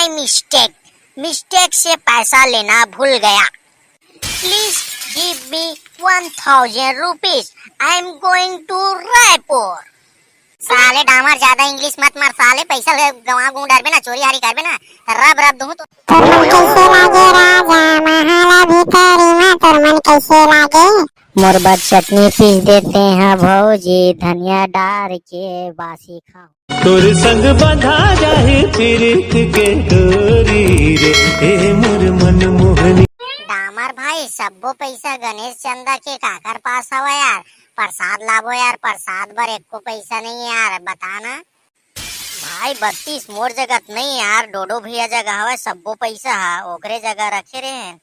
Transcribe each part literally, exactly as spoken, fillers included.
Mistake, mistake से पैसा लेना भूल गया। Please give me one thousand rupees. I am going to Raipur. साले डामर, ज्यादा इंग्लिश मत मार साले, पैसा ले गवा गू डरबे ना, चोरी हारी करबे ना, त रब रब दूं तो। तोर मन कैसे लागे राजा, महल भीतरी में तोर मन कैसे लागे? मोर बर चटनी पीस देते हैं भौजी, धनिया डार के बासी खाओ। तोर संग बंधा जाही पीरित के डोरी रे, ए मोर मन मोहनी। डामर भाई, सब्बो पैसा गणेश चंदा के काकर पास हवय यार? प्रसाद लाबो यार, प्रसाद बर एको पैसा नहीं है यार, बता ना। भाई बत्तीस, मोर जगह त नहीं यार, डोडो भैया जगह हवय, सब्बो पैसा ह ओकरे जगह रखे रहे हैं।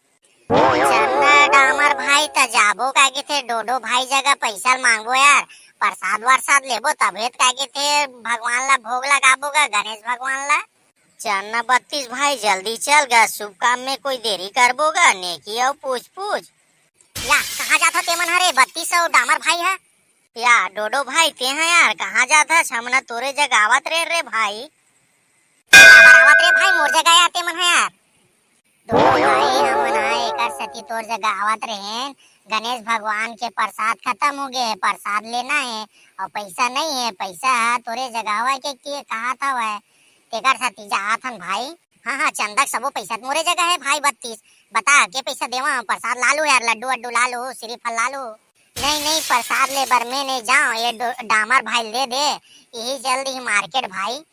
चंदा डामर भाई, त जाबो का कहिथे डोडो भाई जगह पैसा ल मांगबो यार, प्रसाद वरसाद लेबो तभे त का कहिथे भगवान ला भोग लगाबो गा गणेश भगवान ला। चंदा बत्तीस भाई, जल्दी चल गा, शुभ काम में कोई देरी करबो गा, नेकी अउ पूछ पूछ। या कहाँ जात हो ते मन हरे बत्तीस अउ डामर भाई ह? या डोडो भाई, ते ह यार कहाँ जात हस? हमन ह तोरे जगह आवत रहे रे भाई। काबर आवत रे भाई मोर जगह यार ते मन ह यार? डोडो भाई, हमन ह एकर सेती तोर जगह आवत रहेन, गणेश भगवान के प्रसाद खत्म हो गए हे, प्रसाद लेना हे अउ पैसा नहीं हे, पैसा ह तोरे जगह हवय के, के कहात हवय, तेकर सेती जात हन भाई। हाँ हाँ, चंदा के सबो पैसा त मोरे जगह हे भाई बत्तीस, बता के पैसा देवा, प्रसाद ला लू यार, लड्डू वड्डू ला लू, श्रीफल ला लू। नहीं नहीं, प्रसाद ले बर मैं नहीं जाओ, ये डो-, डामर भाई ले दे, यही चल दी मार्केट भाई।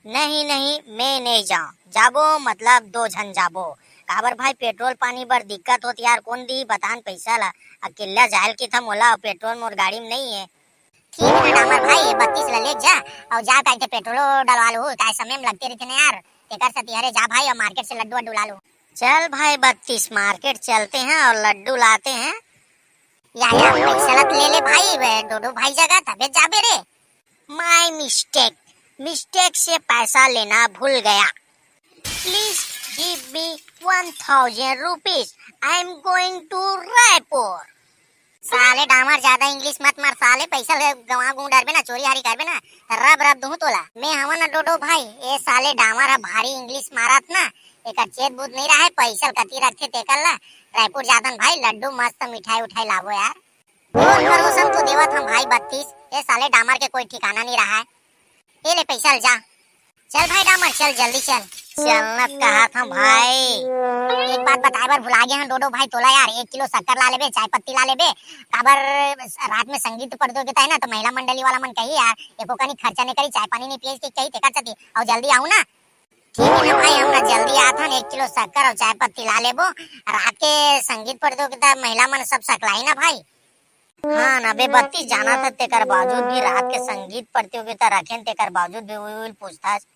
नहीं नहीं, मैं नहीं जाओ, जाबो मतलब दो झन जाबो। काबर भाई, पेट्रोल पानी बर दिक्कत होत यार, कौन दी बतान पैसा ला? अकेला जायल की था मोला, पेट्रोल मोर गाड़ी में नहीं है। ठीक है ना डामर भाई, बत्तीस ला ले जा, और जा कहीं पेट्रोलो डलवा लो, काय समय में लगते रहते ना यार, तेकर से तिहरे जा भाई, और मार्केट से लड्डू वड्डू ला लो। चल भाई बत्तीस, मार्केट चलते हैं और लड्डू लाते हैं। या या, पैसा ला ले ले भाई, वे डोडो भाई जगह तबे जाबे रे। My mistake, मिस्टेक से पैसा लेना भूल गया। Please give me one thousand rupees. I am going to Raipur. साले डामर, ज्यादा इंग्लिश मत मार साले, पैसा ले गवा गू डरबे ना, चोरी हारी करबे ना, रब रब दूं तोला। मैं हवन ना डोडो भाई, ए साले डामर ह भारी इंग्लिश मारत ना, एकर चेत बुत नहीं रहे, पैसा कति रखथे तेकर ला। रायपुर जाथन भाई, लड्डू मस्त मिठाई उठाई लाबो यार। तोर भरोसा म तो देवत हन भाई बत्तीस, ए साले डामर के कोई ठिकाना नहीं रहा है। ए ले पैसा ल जा। चल भाई डामर, चल जल्दी चल। चलना कहा था भाई। एक बात बताए बर भुला गया हन डोडो भाई तोला यार, एक किलो शक्कर ला लेबे, चाय पत्ती ला लेबे, काबर रात में संगीत प्रतियोगिता है ना, तो महिला मंडली वाला मन कही यार, एको कनी खर्चा नहीं करी, चाय पानी नहीं पिए के कही, तेकर सेती, और जल्दी आऊ ना। ठीक है ना भाई, हम ना जल्दी आथन, एक किलो शक्कर और चाय पत्ती ला लेबो। रात के संगीत प्रतियोगिता महिला मन सब सकलाई ना भाई। हाँ ना बे बत्तीस, जाना था, तेकर बावजूद भी रात के संगीत प्रतियोगिता रखेन, तेकर बावजूद भी उइल पूछताछ।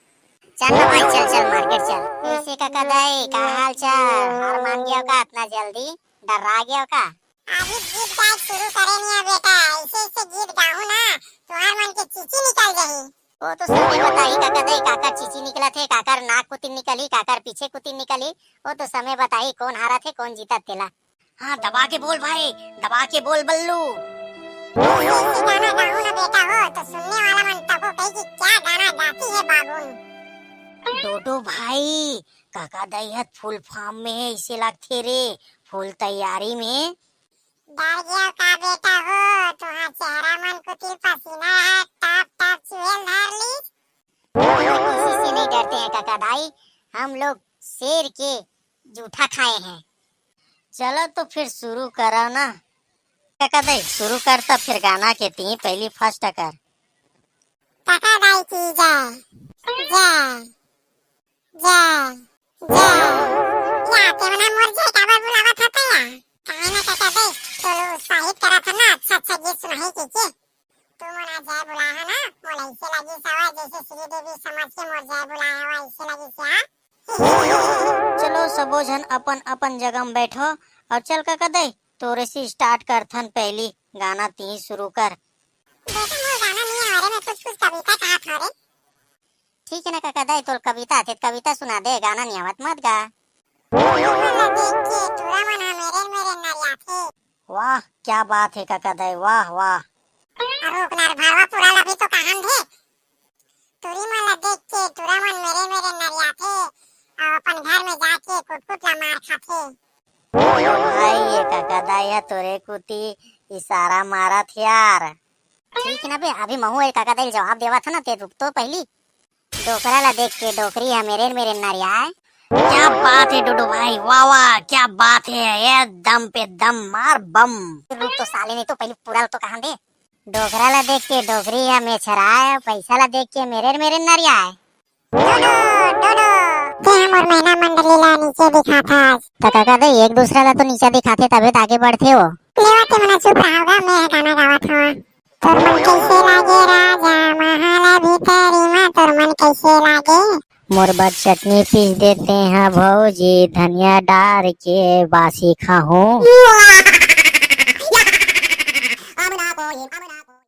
चल ना भाई, चल चल मार्केट चल। कैसे काका दाई, का हाल चाल? हार मान गया का इतना जल्दी? डर्रा गया का? अभी गीत गाए शुरू करे नहीं है बेटा, ऐसे ऐसे गीत गाहू ना, तुहार मन के चीची निकल जाही। वो तो समय बताही काका दाई, काकर चीची निकलत हे, काकर नाक कुतिन निकलही, काकर पीछे कुतिन निकलही, वो तो समय बताही कौन हारत हे, कौन जीतत तेला। हाँ, दबा के बोल भाई, दबा के बोल बल्लू। ऐसे ऐसे गाना गाहू ना बेटा हो, तो सुनने वाला मन तको कही कि क्या गाना गाती है बाबून। डोडो भाई, काका दाई ह फुल फॉर्म में है, इसे लगथे रे, फुल तैयारी में। डर गया का बेटा हो, तुहार चेहरा मन कुतिल पसीना है, टाप टाप चुहेल धर ली। हम लोग किसी से नहीं डरते हैं काका दाई, हम लोग शेर के जूठा खाए हैं। चलो तो फिर शुरू करो ना। काका दाई शुरू कर, तब फिर गाना के ती पहली फर्स्ट कर। काका दाई की जय, जय, जय, जय। या, ते मना मोर जय काबर बुलावत हता या? काहे ना काका दाई, तो उत्साहित करत है ना, अच्छा अच्छा गीत सुनाही के के। तू मोला जय बुलाए है ना, मोला ऐसे लगी सवा जैसे श्रीदेवी समझ के मोर जय बुलाए हवा, ऐसे लगी क्या? चलो सबो झन अपन अपन जगह में बैठो और चल काका दाई, तोरे से स्टार्ट करथन, पहली गाना ती शुरू कर। बेटा मोर गाना नहीं आ रे, मैं कुछ कुछ कविता कहा था रे। ठीक है ना काका दाई, तोल कविता आथे त कविता सुना दे, गाना नहीं आवत मत गा। तुरी मन ला देख के टूरा मन ह मेरे मेरे नरियाथे। वाह, क्या बात है काका दाई, वाह वाह। अरे रुक ना रे भरवा पूरा लभी तो कहान दे। तुरी मन ला देख के टूरा मन मेरे मेरे नरियाथे। अपन घर में जाके कुटकुट ला मार खाथे। ओ भाई, ये काका दाई ह तोरे कुती इशारा मारत हे यार। ठीक ना बे, अभी महू ए काका दाई ल जवाब देवत हंव ना, ते रुक तो पहिली। डोकरा ला देख के डोकरी ह मेरे मेरे नरियाए। क्या बात है डोडो भाई, वाह वाह, क्या बात है, एकदम पे दम मार बम। रुक तो साले, नहीं तो पहिली पूरा तो कहन दे। डोकरा ला देख के डोकरी ह मेछराए, पैसा ला देख के मेरे मेरे नरियाए। डोडो, डोडो। ते हमर महिला मंडली ला नीचे दिखाथस। त काका दाई, एक दूसरा ला तो नीचा दिखाथे, तभे त आगे बढ़थे वो। लेवा ते मन चुप रहा गा, मैं गाना गावत हंव। तोर मन कैसे लागे राजा, महल भीतरी मा तोर मन कैसे लागे? मोर बर चटनी पीस देते हैं भौजी, धनिया डार के बासी खाहूं।